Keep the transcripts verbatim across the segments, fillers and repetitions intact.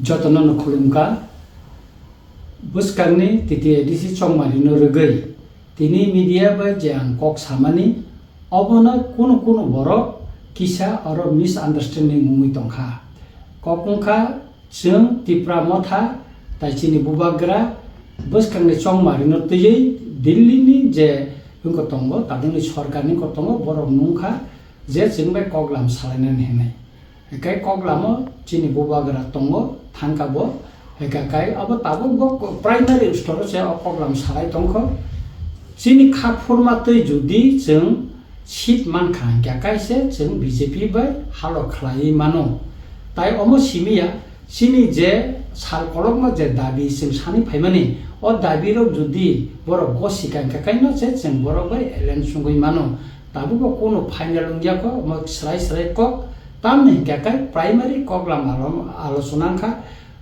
Jotono no khulumkha. Bwskangni T T A D C chongmarino rwgwi tini media bai je ang kok samani, obono kunu kunu borok kisa oro misunderstanding wngwi tongkha. Kok wngkha, chwng Tipra Motha tai chini bubagra bwskangni chongmarino twiwi Delhi ni je wngkha tongo, tabukni sorkarni wngkha tongo, borok nungkha je chwng bai koklam salainani hinwi. Hinkhe koklamo chini bubagra tongo, thangkha bo. Hinkhe kai abo tabuk bo primary store o se o koklam salai tongkho. Chini kha phurma twi judi chwng seat mankha hinkhe kai se chwng B J P bai halo khlaiwi mano. Tai omo simiya, chini je sal kolokma je dabi chwng sani phaimani, o dabi rok judi borok gosika hinkhe kai no se chwng borok bai alliance wngwi mano. Tabukbo kunu final wngya kho, omo srai srai kok. Tamni hinkhe kai primary koklam alo-, alochona wngkha.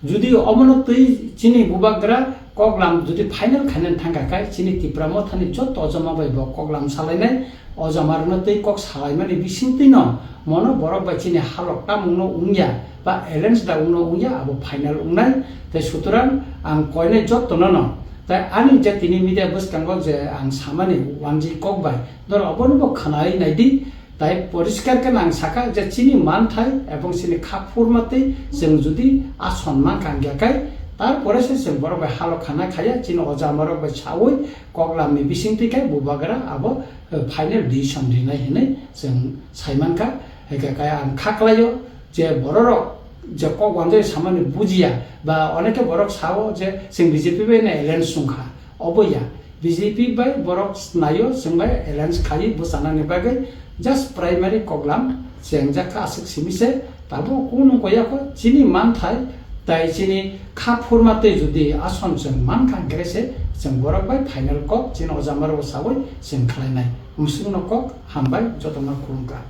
Judi omono twi chini bubagra koklam judi final khainani thangkha kai, chini Tipra Mothani joto ojama bai bo koklam salainai, ojama rwna twi kok salaimani bisingtwi no mono borok bai chini halok tamungno wngya, ba alliance da wngno wngya, abo final wngnai. Tai sutorang ang koinai jotono no, tai ani je tini media bwskango je ang samani wanjwi kok bai, norok obono bo khwnai naidi. Tai poriskar khe nang sakha je chini manthai ebong chini kha phurma twi chwng judi ason mankha hinkhe kai, tarpore se chwng borok bai halok khana khaya, chini ojamarok bai sawi koklamni bisingtwi kai bubagra abo, eh, final decision rinai hinwi chwng saimankha. Hinkhe kai ang kha klaio je bororok je kok wanjwi samani bujiya, ba onekhe borok sao je chwng B J P bai no alliance wngkha, obo ya. B J P bai borok naio chwng bai alliance khaiwi bwchanani bagwi just primary koklam chengjak kha aswk simi se, tabuk kunu koya kho chini manthai tai chini kha phurma twi judi ason chwng mankha hinkhe se chwng borok bai final kok chini ojamarok sawi chwng khlainai. Mwswkno kok hambai, jotono khulumkha.